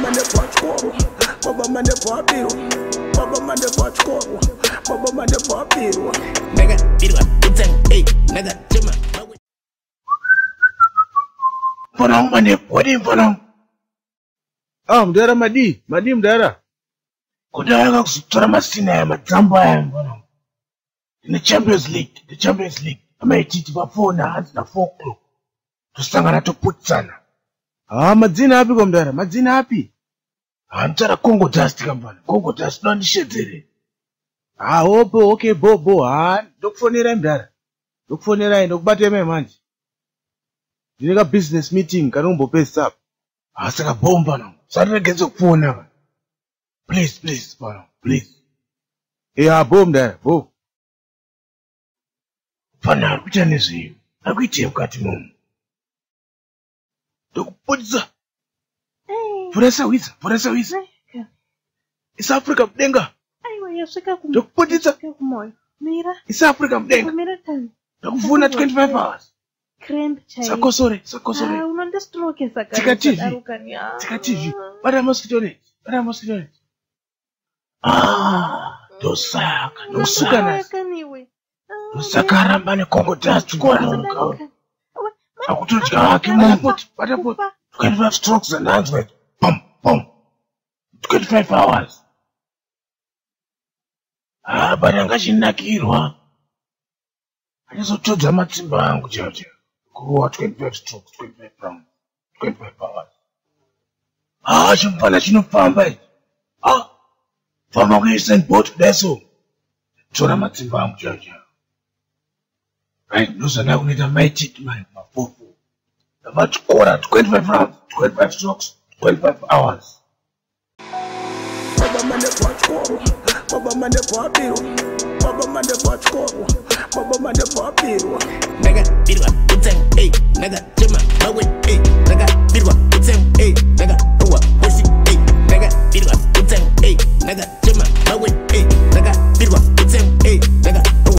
Baba mandebva chikoro, baba mandebva abirwa, baba mandebva chikoro, baba mandebva abirwa. Ndakabirwa utsangu, ei, ndakachema. Mfana wangu manebvu, wadii mfana wangu? Ah, mudhara madii? Madii mudhara? Kudai kuzotora masina aya madzambo aya mfana wangu. Ndine Champions League, the Champions League. Amaititi pafona hanzi na 4 o'clock. Tosangana toputsana. Ah, madzina api ko mudhara? Madzina api? Handichara Congo Dust kambana. Congo Dust ndondishedzere. Ah, opo, okay, bo bo. Ah, ndokufonerai mudhara. Ndokufonerai, ndokubatai manje. Ndine ka business meeting kanombopedzisa apa. Ah, saka bo mfana wangu. Sandiregedze kufona bana. Please, please, mfana wangu, please. Eh, bo mudhara, bo. Mfana ari kuita nezvei? Ari kuitei mukati momo? Ndokuputisa. Vhura wiza, vhura wiza. Isa Africa mudenga. Aiwa, yasvika Ndokuputisa. kumoyo. Mira, Isa Africa mudenga. mira tani. Ndakuvhuna 25 hours. Cramp chaiyo. Sakosore, sakosore. Ah, unondistroke saka. Tika TV. usadaro kani. Ah. Tika TV. Bata mosquito net. Bata mosquito net. Ah, ndosaka, ndosuka Unondistroke nasi. kani iwe. Ah, Ndosaka aramba neCongo Dust usadaro kwanuka. kani. Akutodya hake momo. Bata pot. Kufa. 25 strokes ananzwa. Pum, pum. 25 hours. Ah, but angachinakirwa. Achizotodza matsimba angu chaiwo chaiwo. Kurowa 25 strokes, 25 rounds, 25 hours. Ah, chimufana chinofamba ichi. Ah, famba kuUsain Bolt kudai so. Tora matsimba angu chaiwo chaiwo. Right, ndozvandava kunoita maititi mai mafofu. Ndavatyora 25 rounds, 25 strokes, 25 hours. Baba mandebva chikoro, baba mandebva abirwa, baba mandebva chikoro, baba mandebva abirwa. Ndakabirwa utsangu, ei, ndakachema.